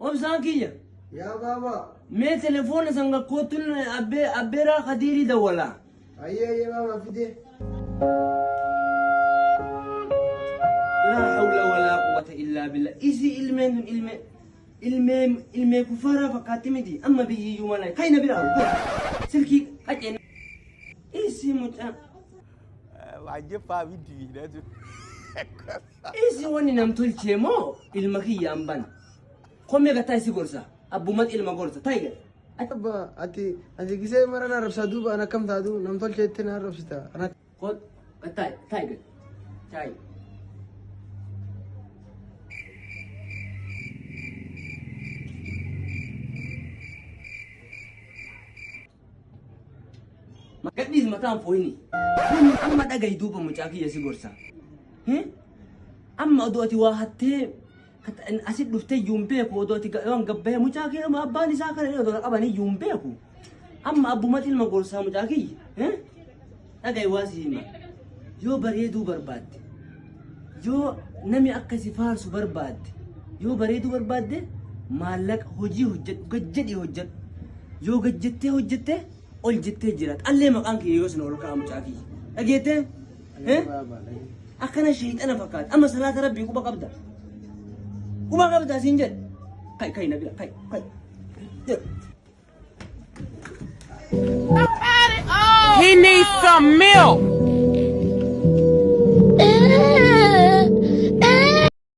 Obsaan kiyya. Yaa baaba. Mee telefoona san gakkoottuun abbee abbeeraa kadiirii dawwala. Ayyee ayyee baaba fidee. Laa hawla walaa quwwata illaa billah. Isii ilmeen tun ilmee ilmee ilmee kuffaaraa fakkaatti miti. Amma biyyiyyuu mana kai na bira ol kai. Silkii qacee. Isii mucaa. Wagye paa bi dii nanso. Isi wani nam tolchee moo ilma kiyyaan bana. Kommee gattaa isi gorsa. Abbumat ilma gorsa. Ta'i gad. Abba ati ati gisee mara na arrabsaa duuba an akkam taatu nam tolcheetti na arrabsita. An Kot ta'i ta'i gad. Ta'i. Gadhiis mataan fooyini. Amma dhagahi duuba mucaa kiyya si gorsa. Amma odoo ati waa hattee asit dhuftee iyyuu hin beeku odoo ati waan gabbahee mucaa kiyya amma abbaan isaa kana odoo na qaban iyyuu hin beeku. Amma abbumatti ilma gorsaa mucaa kiyya. Dhagahi waa si hima. Yoo bareeduu barbaadde yoo nami akka si faarsu barbaadde yoo bareeduu barbaadde maallaqa hojii hojjedhu gad jedhii hojjedhu. Yoo gad jettee hojjette ol jettee jiraata. Allee maqaan kiyya yoo sana ol ka'a mucaa kiyya. Dhageettee? Eh? Akkana shayxana fakkaata. Amma salaata rabbii quba qabda. Quba qabda siin jedhe. Kai kai na bira kai kai. Jedhe. He needs some milk.